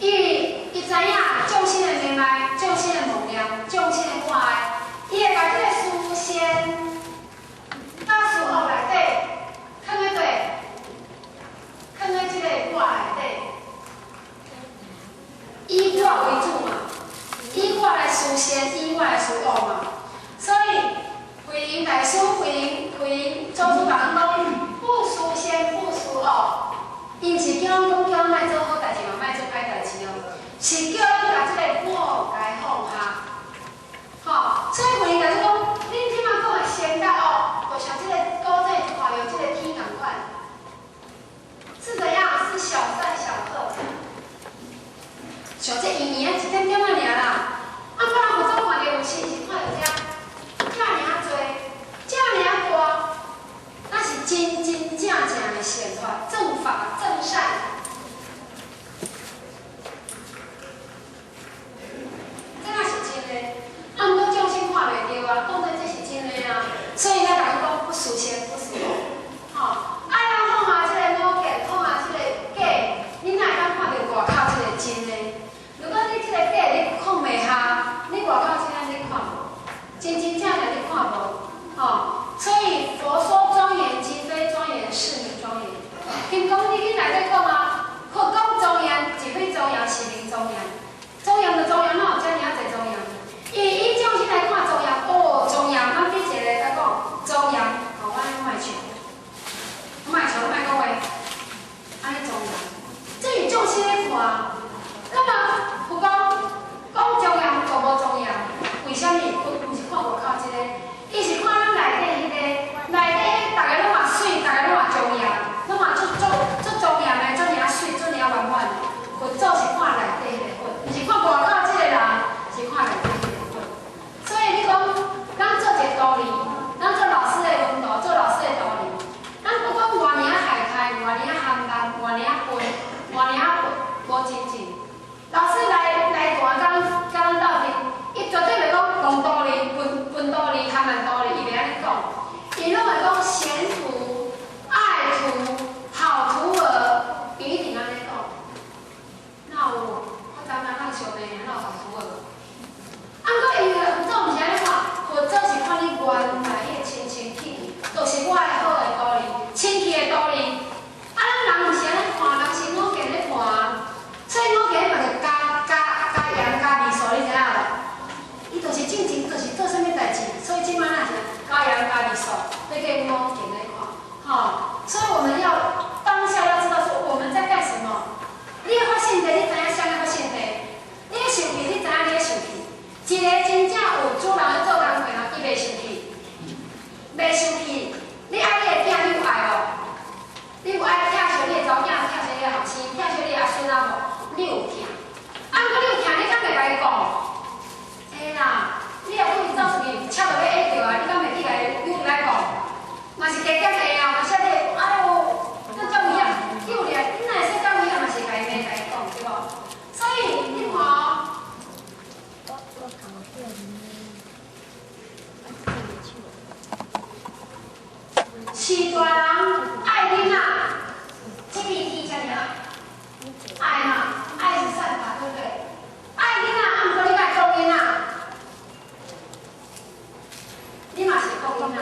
因為伊知影眾生的迷茫、眾生的妄念、眾生的我愛，伊會共這個思善佮思惡內底，囥佇佗，囥佇這個我內底，以我為主嘛，以我來思善，以我來思惡嘛，所以慧能大師、慧能祖師共咱講，不思善，不思惡，伊毋是叫咱講叫咱莫做好代誌嘛，莫做歹代誌哦，是叫咱共這個我共放下，吼，所以慧能大師講，恁這擺講的善佮惡，就像這個古早看著這個天仝款，是怎樣？是小善小惡，像這圓圓仔一點點仔爾啦。啊，可能佛祖看著有時是看著這，遮爾濟，遮爾大，那是真真正正的善法、正法、正善。這若是真的，啊，毋過眾生看袂著啊，當作這是真的啊，所以才共咱講不思善，不思惡，吼。啊，咱放下這個我見，放下這個假，你哪會當看著外口這個真的？如果你這個假你放袂下，你外口這個你看無，真真正正你看無，吼。所以佛說莊嚴即非莊嚴，是名莊嚴。金剛經內底講啊，佛講莊嚴，是非莊嚴，是名莊嚴。莊嚴就莊嚴，哪有遮爾仔濟莊嚴？伊以眾生來看莊嚴，哦，莊嚴，咱比一個來講莊嚴，哦，我按呢莫笑，莫笑，莫講話，按呢莊嚴，這是眾生咧看。那麼佛講講莊嚴，就無莊嚴，為啥物？佛毋是看外口這個，伊是看咱內底彼個，內底彼逐个攏嘛媠，逐个攏嘛莊嚴，攏嘛足足足莊嚴的，足爾媠，足爾圓滿。佛祖是看內底彼個佛，毋是看外口這個人，是看內底彼個佛。所以你講，咱做一個徒兒，咱做老師的門徒，做老師的徒兒，咱不管偌爾害開，偌爾含慢，偌爾笨，偌爾無精進，老師來來大講，佮咱鬥陣，伊絕對袂講戇徒兒、笨笨徒兒、含慢徒兒，伊袂按呢講，伊攏會講賢徒、愛徒、好徒兒，伊一定按呢講。哪有？我昨昏人相罵爾，哪有好徒兒？啊，毋過因為佛祖毋是按呢看，佛祖是看你原來彼個清清氣氣，就是我的好的徒兒，清氣的徒兒。啊，咱人毋是按呢看，人是五見咧看，所以五見嘛就加加加鹽加味素，你知影無？伊就是進前就是做啥物代誌，所以這擺咱是加鹽加味素，欲叫五見咧看，吼。所以我們要當下要知道說我們在幹什麼。你咧發性地，你知影啥咧發性地？你咧生氣，你知影你咧生氣？一個真正有主人咧做工課人，伊袂生氣，袂生氣。你愛你的囝，你有愛無？你有愛疼惜你的查某囝，疼惜你的後生，疼惜你的阿孫仔無？你有疼。啊，毋過你有疼，你敢袂共伊講？會啦，你若對伊走出去，車著欲挨著啊，你敢袂去共伊扭來講？嘛是加減會啊，嘛是你會講，哎喲，那遮危險，救掠，你若會使遮危險，嘛是共伊罵共伊講，對無？所以你看哦，飼大人愛囡仔，這片天遮爾愛，愛嘛，愛是善法，對不對？愛囡仔，啊，毋過你愛講囡仔，你嘛是講囡仔。